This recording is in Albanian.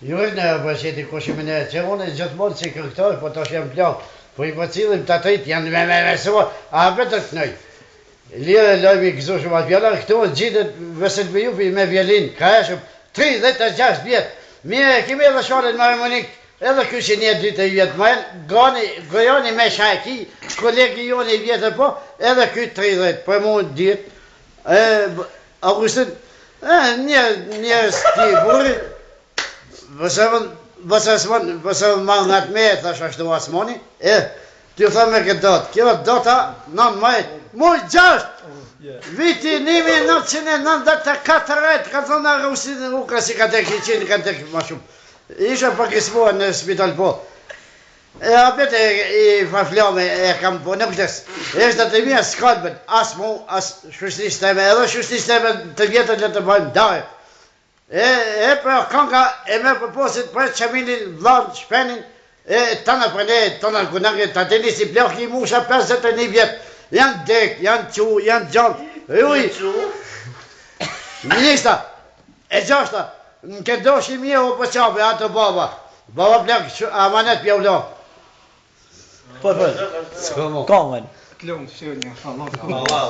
Ju rrit në përqeti kush i mëne, që unë gjithmonë si këngëtar, po tash jam plak, po i përcillim të trit, janë me me me a vetë të kënoj. Lirë lajmi i gëzueshëm atë fjala këtu gjitet Vesel Bujupi me violin ka eshëm 36 vjet mirë e kemi edhe shalën me harmonik edhe ky që një dy tri vjet më Gani Gojani me shaki kolegi jonë i vjetër po edhe ky 30 për mu diet e Augustin e një njerëz ti burri Vësevën vësevën vësevën ma nga të me thash ashtu Asmani e T'ju them me këtë datë, kjo data 19, muj 6, viti 1994, ka thonë Augustin Uka si ka tek i qenë, ka tek ma shumë. Isha pak i smuar në spital po. E apet e, i farflame e kam po nuk des. Është të mia s'kalben, as mu, as shoqërisë teme, edhe shoqërisë teme të vjetër le të bëjmë darkë. E, e pra kanga e merr proposit për Qamilin, vllan, Shpenin, e tana për ne, tana kunangë, ta dini si plaki i musha 51 vjet, janë dek, janë qu, janë gjallë, ruj, Ministra, e gjashta, në këtë doshi mirë o po qabe, ato baba, baba plak, amanet pja u la. Po, po, kongën. Të lumtë, shërë një, Allah.